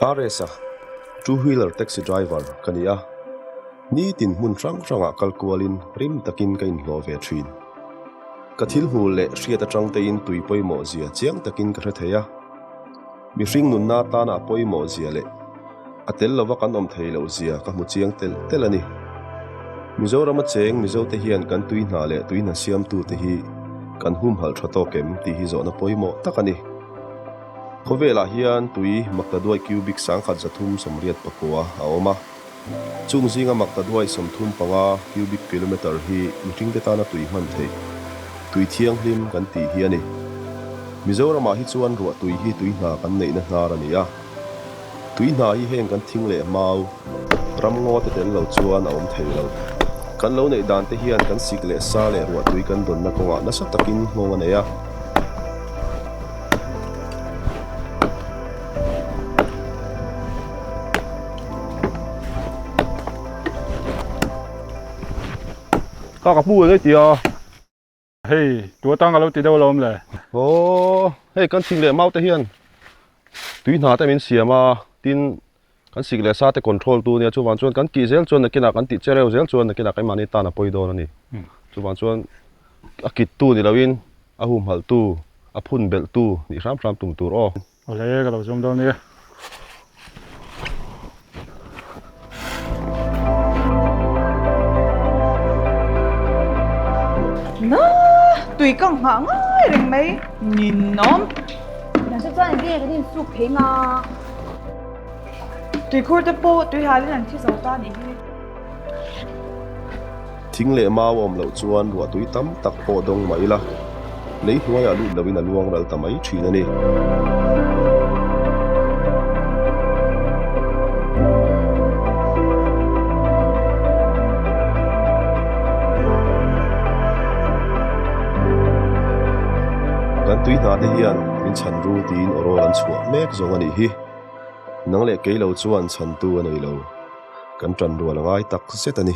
RS-a, Two wheeler taxi driver ka ni a, nitin hmun hrang hrangah kal kualin rim takin ka inhlawh ve thin. Ka thil hmuh leh hriat atang tein tui pawimawh zia chiang takin ka hre thei a. Mihring nunna atana a pawimawh zia leh a tel lova kan awm thei loh zia ka hmu chiang telh telh a ni. Mizorama cheng Mizote hian kan tui hna leh tui hna siamtute hi kan humhalh tha tawk em tih hi zawhna pawimawh tak a ni. Khawvelah hian tui maktaduai cubic 1389 a awm a. Chung zinga maktaduai 35 cubic kilometer hi mihringte tana tui hman theih, tui thianghlim kan tih hi a ni. Mizoramah hi chuan ruah tui hi tui hna kan neihna hnar a ni a. Tui hna hi heng kan thing leh mau, ramngaw te tel lo chuan a awm thei lo. Kan lo neih dan te hian kan sik leh sa leh ruah tui kan dawnna kawngah nasa takin nghawng a nei a. Ka ka pu eng tia. Hei, tu atang ka lo ti deuh alawm le. Aw, hei kan thing leh mau te hian tui hna te min siam a, tin kan sik leh sa te control tu ania chuvang chuan kan kih zel chuan nakinah kan tih che reuh zel chuan nakinah keimahni tan a pawi dawn a ni. Chuvang chuan a kit tu ni loin a humhalh tu, a phun belh tu nih hram hram tum tur aw. Awle ka lo zawm dawn nia. Na tui ka nghah ngai reng mai ninawm. Nang chu chuan engtin nge kan insuk thei nga? Tuikhur te pawh tui halin an thi zo ta nih hi. Thing leh mau a awm loh chuan ruah tui tam tak pawh dawng mai ila, lei hnuaiah lut loin a luang ral ta mai thin a ni. Kan tui hna te hian min chhan ru tiin awrawl an chhuah mek zawng a nih hi. Nang leh kei lo chuan chhantu a nei lo. Kan ṭan rual a ngai tak zet a ni.